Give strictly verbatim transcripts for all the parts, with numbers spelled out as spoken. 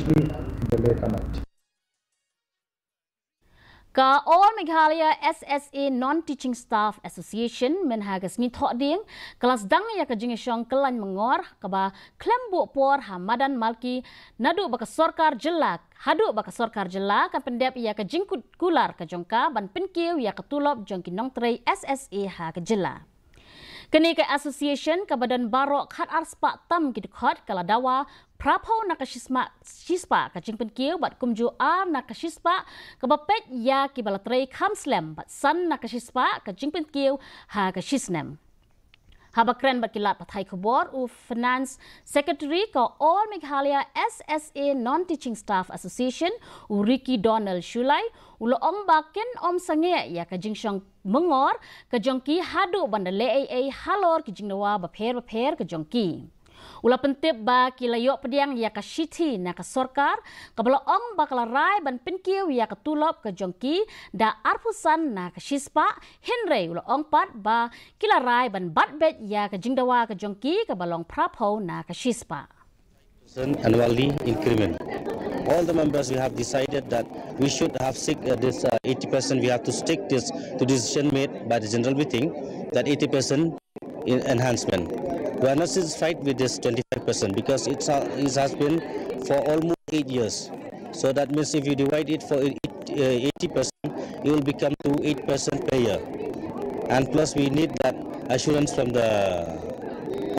Ka All Meghalaya S S A Non-Teaching Staff Association mynha ka sngi Thohdieng ka la sdang ïa ka jingïashong kyllain mangor kaba khlem buh por ha madan Malki naduh ba ka sorkar jylla haduh ba ka sorkar jylla kan pyndep ïa ka jingkular ka jong ka ban pynkiew ïa ka tulop jong ki nongtrei S S A ha ka jylla. Kane ka association kaba don baroh khat ar spah tam ki dkhot ka la dawa phraphew na ka shispah, shispah ka jingpynkiew bad kumjuh ar na ka shispah kaba peit ïa kiba la trei kham slem bad san na ka shispah ka jingpynkiew ha ka shisnem. Haba kren bad ki lad pathai khubor u Finance Secretary ka All Meghalaya S S A Non-Teaching Staff Association u Ricky Donald Shullai u la ong ba kin ym sangeh ïa ka jingshong mangor ka jong ki haduh ban da leh ei ei halor ki jingdawa bapher bapher ka jong ki. U la pyntip ba ki la ïoh pdiang ïa ka shithi na ka sorkar kaba la ong ba ka la rai ban pynkiew ïa ka tulop ka jong ki da arphew san na ka shispah, hynrei u la ong pat ba ki la rai ban bat beit ïa ka jingdawa ka jong ki kaba long phraphew na ka shispah. Annually increment. All the members, we have decided that we should have stick uh, this uh, eighty percent. We have to stick this to decision made by the general meeting that eighty percent in enhancement. We are not satisfied with this twenty-five percent because it's, uh, it has been for almost eight years. So that means if you divide it for eight, uh, eighty percent, it will become to eight percent per year. And plus, we need that assurance from the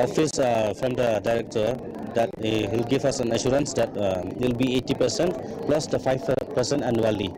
office, uh, from the director, that uh, he'll give us an assurance that uh, it'll be eighty percent plus the five percent annually.